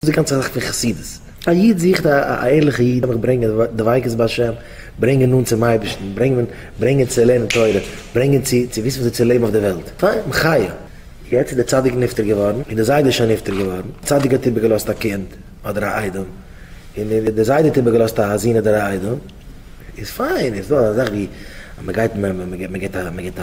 איז די גאנצע זאך פון חסידות. א איד זוכט א א ערליכע איד מיך ברענגען דביקות בהשם, ברענגען נאנט צום אייבערשטן, ברענגען ברענגען צו לערנען תורה, ברענגען צו צו וויסן וויאזוי צו לעבן אויף די וועלט. פיין, מחיה. יעצט איז דער צדיק נפטר געווארן, און דער זיידע איז שוין נפטר געווארן. דער צדיק האט איבערגעלאזט א קינד אדער א איידעם, און דער זיידע האט איבערגעלאזט א זון אדער א איידעם. איז פיין, איז דא אזא זאך ווי אז מען גייט מען געבט א מען געבט א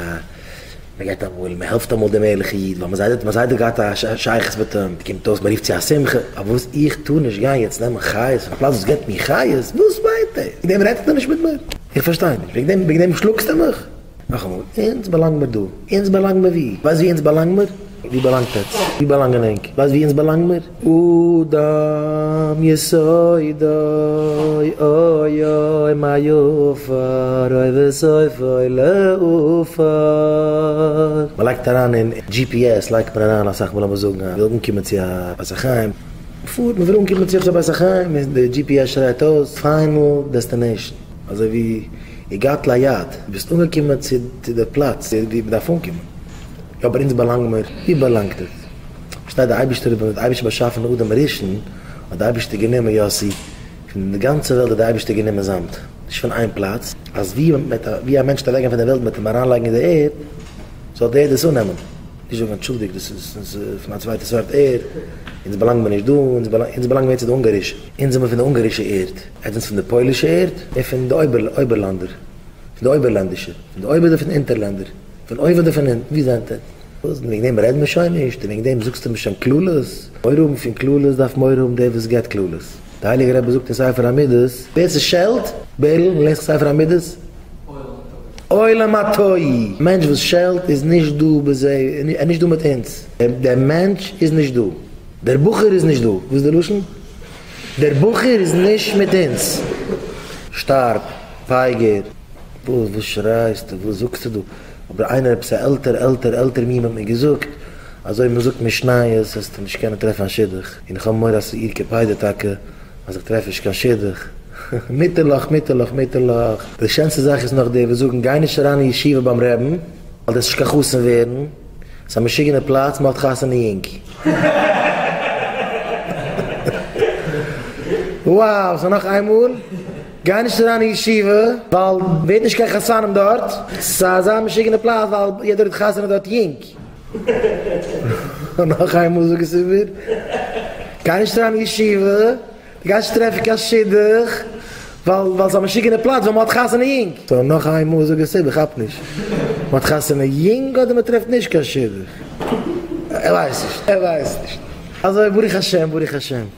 מען גייט אמאל מען העלפט אמאל דעם ערליכע איד ווייל מיין זיידע מיין זיידע האט געהאט א שייכות מיט אים, קומט אויס מען רופט צו א שמחה, אבער וואס איך טאר נישט גיין יעצט נעמען חיות פון א פלאץ וואס געבט מיר חיות, וואס מיינט דאס? וועגן דעם רעדסטו נישט מיט מיר? איך פארשטיי נישט, וועגן דעם וועגן דעם שלאגסטו מיך? נאכאמאל, אונז באלאנג מיר דא, אונז באלאנג מיר ווי? ווייסט ווי אונז באלאנג מיר? ווי באלאנגט עטץ? ווי באלאנגען ענק? ווייסט ווי אונז באלאנג מיר? אדם יסודו אוי אוי מעפר אוי וסופו לעפר. מען לייגט אריין אין GPS לייגט מען אריין אסאך מאל לאמיר זאגן אז מ'וויל אנקומען צו א בית החיים, מ'פארט מ'וויל אנקומען צו עפעס א בית החיים און די GPS שרייט אויס final destination אזוי ווי הגעת ליעד, ביסט אנגעקומען צו די פלאץ ווי מ'דארף אנקומען, אבער אונז באלאנג מיר, ווי באלאנגט עס? שטייט די אייבישטער ווען האט די אייבישטער באשאפן אדם הראשון האט די אייבישטער גענומען יאסי פון די גאנצע וועלט האט די אייבישטער גענומען זאמד נישט פון איין פלאץ אז ווי ווי א מענטש וועט אוועקגיין פון די וועלט מען וועט אים אריינלייגן אין די ערד זאל די ערד עס אננעמען נישט זאגן אנטשולדיגט דאס איז פון א צווייטע סארט ערד אונז באלאנגן מיר נישט דא אונז באלאנגן מיר צו די אונגארישע אונז זעמיר פון די אונגארישע ערד עטס זענטס פון די פוילישע ערד און פון די אויבערלאנדער פון די אויבערלענדישע פון די אויבער אדער פון די אונטערלענדער פון אויבן אדער פון אונטן ווי זענט עטס? וואס? וועגן דעם רעד מיר שוין נישט? און וועגן דעם זאגסטו מיר שוין קללות? מורא האבן פון קללות דארף מורא האבן דער וואס געבט קללות. דער הייליגער רבי זאגט אין ספר המידות, ווער ס'שעלט, בערל, לערנסט ספר המידות? עולם התוהו. מענטש וואס שעלט איז נישט דא בזה, ער איז נישט דא מיט אונז. דער מענטש איז נישט דא. דער בחור איז נישט דא. וואס איז די לשון? דער בחור איז נישט מיט אונז. שטארב, פייגער. וואס וואס שרייסטו? וואס זאגסטו דא? אבער איינער עפעס א עלטער עלטער עלטער מומע האט מיר געזאגט אז אויב מ'זאגט משניות וועסטו נישט קענען טרעפן א שידוך, און איך האב מורא אז ס'איז איר קפידה טאקע אז איך טרעף נישט קיין שידוך. מותר לך מותר לך מותר לך. די שענסטע זאך איז נאך די וואס זאגן גיי נישט אריין אין ישיבה ביים רעבן ווייל דו וועסט נישט קיין חתן ווערן, ס'איז א משוגענע פלאץ, מ'האט חתונה יונג. Wow, ס'איז נאך איינמאל. גיי נישט אריין אין ישיבה ווייל ווערט נישט קיין חתנים דארט, ס'איז אזא משוגענע פלאץ ווייל יעדער האט חתונה דארט יונג. נאך איינמאל זאג עס איבער, גיי נישט אריין אין ישיבה, דו גייסט נישט טרעפן קיין שידוך ווייל ווייל ס'איז א משוגענע פלאץ ווייל מ'האט חתונה יונג. so נאך איינמאל זאג עס איבער, כאפ נישט. מ'האט חתונה יונג אדער מ'טרעפט נישט קיין שידוך? ער ווייסט נישט, ער ווייסט נישט. אזוי ברוך השם ברוך השם.